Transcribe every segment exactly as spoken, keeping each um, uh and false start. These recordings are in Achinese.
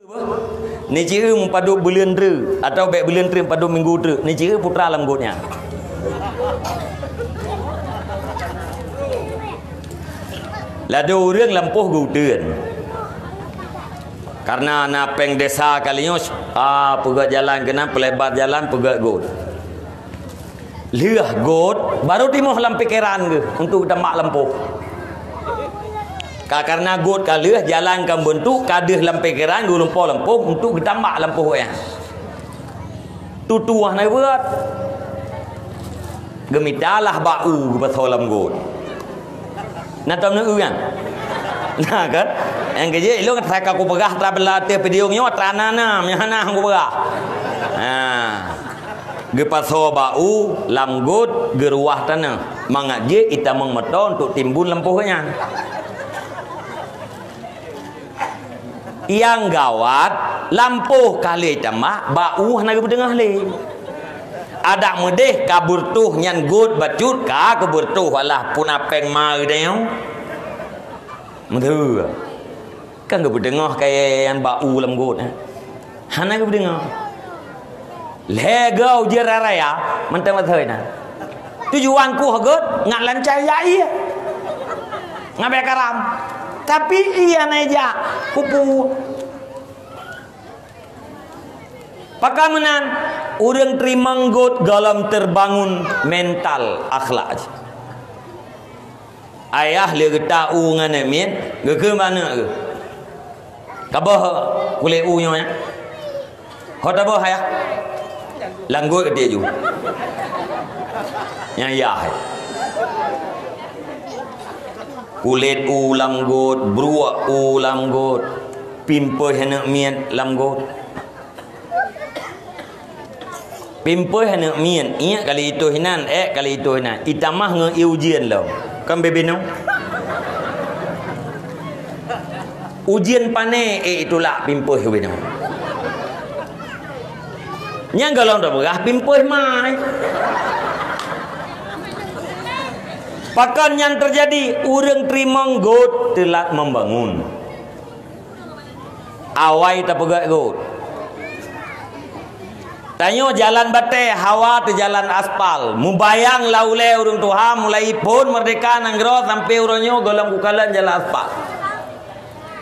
Neuci-eu meupadub buleuen treuk, atawa bèk buleuen treuk, meupadub minggu treuk, neuci-eu putra lam got nyan. Ladôm ureueng lampôh geuteun. Kareuna na péng desa kali nyoe, ah, peugöt jalan keunan, peulebar jalan, peugöt got. Lheueh got, baru timoh lam pikeran geuh untuk geutambak lampôh. Ka, kareuna got ka lheueh, jalan ka meubeuntuk, ka deuh lam pikeran, geulumpoe lampôh untuk geutambak lampôh nyan. Tutoe hana geubuet. Geumitalah bak u geupasoe lam got. Na tom neu-eu nyan? Na kan? Nyang keujeuet ilôn ka kupeugah atra bela ateueh video nyoe atra na, na, nyang hana kupeugah. Ha. Geupasoe bak u lam got geuruwah tanoh mangat jeuet itamong meuto untuk timbun lampôh nyan. Nyang gawat, lampôh ka lheueh tambak, bak u hana geupeuteungoh lé. Adak meudeh ka beureutoh nyan got bacut ka keubeureutoh alah puna péng ma geutanyoe. Meuteue. Kan geupeuteungoh kayée nyan bak u lam got, eh. Hana geupeuteungoh. Lhée goe ujeuen raya, mantong asai na. Tujuan kueh got ngat lanca jak ié. Ngat bèe karam. Tapi ié hana jak, kupu. Pakon meunan, ureueng teurimong got gohlom teubangun mental akhlak. Ayah lé geuta u ngon aneuk miet, geukheun bak aneuk geuh. Kaboh kulét u nyoe, ya. Ho taboh, ayah? Lam got keu tiep ju. Nyang yah, hai. Kulét u lam got, bruek u lam got, pimpéh aneuk miet lam got. Pimpéh aneuk miet, iék kali itoh inan, ék kali itoh inan. Itamah ngon ié ujeuen lom. Kon bebe nyoe? Ujeuen pané ék itulak pimpéh bebe nyoe. Nyang gohlom tapeugah pimpéh mai. Pakon nyang teujadi, ureueng teurimong got teulat membangun. Awai tapeugét got. Tanyoe jalan batée, hawa teujalan aspal. Mubayang lam ulée ureueng tuha mulai phon meurdeka nanggroe sampoe uroe nyoe gohlom kukalon jalan aspal.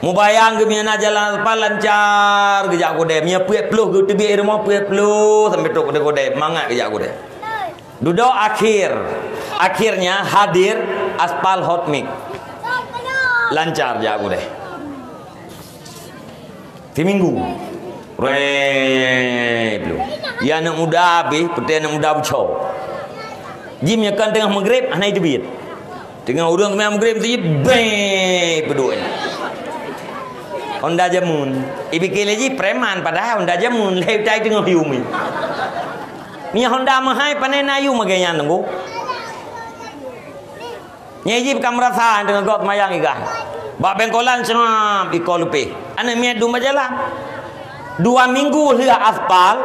Mubayang geumiana jalan aspal lancar geujak keudée. Meunyoe peuet ploh geuteubiet rumoh peuet ploh sampoe trok keudée, mangat geujak keudée. Dudoe akhé, akhirnya hadir aspal hot mix. Lancar jak keudée. Siminggu. Rei, ploh. Ya aneuk muda habéh, peuté aneuk muda buco. Jih meunyoe kon teungoh meugreb, hana jiteubiet. Teungoh ureueng seumbahyang meugreb, teubiet, beng, peuduek. Honda jameun. Ipike lé jih preman, padahai Honda jameun, lhée tai teungoh yum. Meunyoe Honda meuhai, pane na yum lagée nyan teungku. Nyang jih ka meurasa deungon gob mayang igah. Bak bengkolan seungab iko leupeh. Aneuk miet dum bak jalan. Dua minggu lheueh aspal,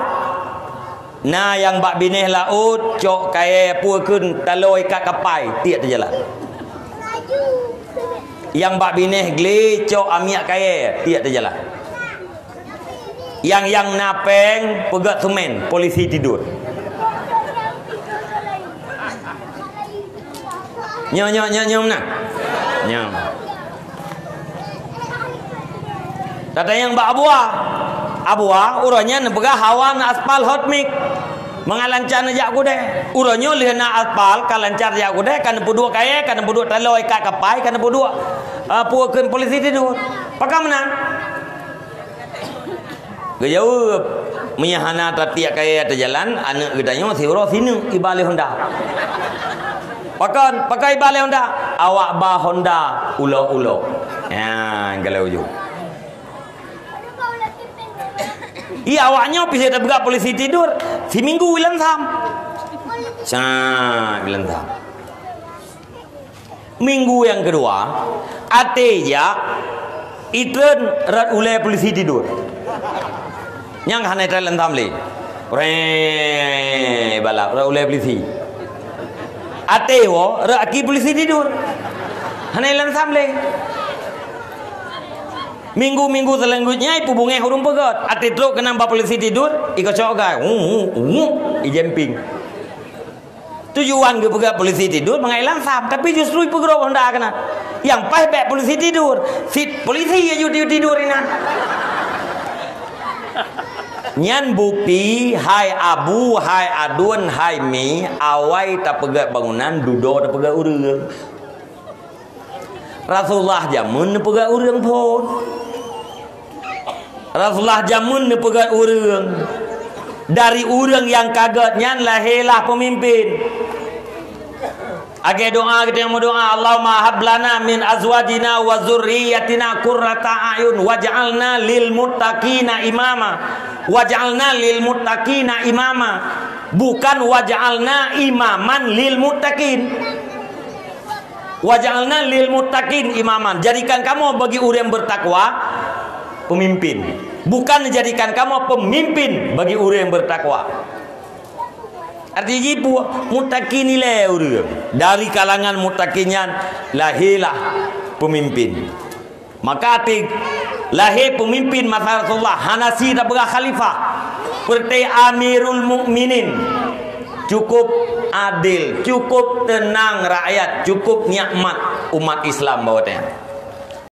na nyang bak binéh laôt cok kayée peue kheun taloe ikat kapai tiek teujalan. Nyang bak binéh glé cok amiek kayée tiek teujalan. Nyang, nyang na péng peugét seumén, polisi tidur. Nyoe, nyoe, nyoe, nyoe meunan. Nyoe. Tatanyong bak Abua. Abua, uroe nyan neupeugah hawa na aspal hot mix. Mangat lancar neujak keudée. Uroe nyoe lheueh na aspal, ka lancar jak keudée, ka neupeuduek kayée, ka neupeuduek taloe ikat kapai, ka neupeuduek, ah, peue kheun polisi tidur. Pakon meunan? Geujaweueb, "Meunyoe hana tatiek kayée teujalan, aneuk geutanyoe siuroe sineuk iba lé Honda." "Pakon, pakon iba lé Honda?" "Awak ba Honda ulok-ulok." Nyan, galak ujoe. Iya, awak nyoe pih tapeugah polisi tidur, siminggu ilan tham. Sa, ilan tham. Minggu nyang keudua, até jak, itreun rot ulée polisi tidur. Nyang hana italon tham lé. Re, balap rot ulée polisi. Até woe rot aki polisi tidur. Hana ilon tham lé. Minggu-minggu selanjutnya ipeubungéh ureuëng peugét. Até trok keunan bak polisi tidur, ikocok gai. Hu, hu, hu, ijemping. Tujuan geupeugét polisi tidur mangat ilang sam, tapi justru ipeugrob honda keunan. Nyang paih bék polisi tidur. Si polisi ya ju tidur inan. Nyan bukti, hai Abu, hai Adun, hai Mi, awai tapeugét bangunan, dudoe tapeugét ureuëng. Rasulullah jameun neupeugét ureuëng phon. Rasulullah jameun neupeugét ureuëng. Dari ureuëng nyang ka gét nyan lahé lah peumimpin. Lagée doa geutanyoe meudoa, "Allahumma hab lana min azwajina wa dzurriyyatina qurrata a'yun waj'alna lil muttaqina imama." Waj'alna lil muttaqina imama. Bukan waj'alna imaman lil muttaqin. Waj'alna lil muttaqin imaman. Jadikan kamoe bagi ureuëng bertakwa pemimpin. Bukan jadikan kamoe pemimpin bagi ureuëng bertakwa. Arti jih peue? Muttaqin ilée ureuëng. Dari kalangan muttaqin nyan lahé lah pemimpin. Maka até lahé pemimpin masa Rasulullah hana si tapeugah khalifah. Seperti Amirul Mukminin. Cukup adil, cukup tenang rakyat, cukup nikmat umat Islam bak watée nyan.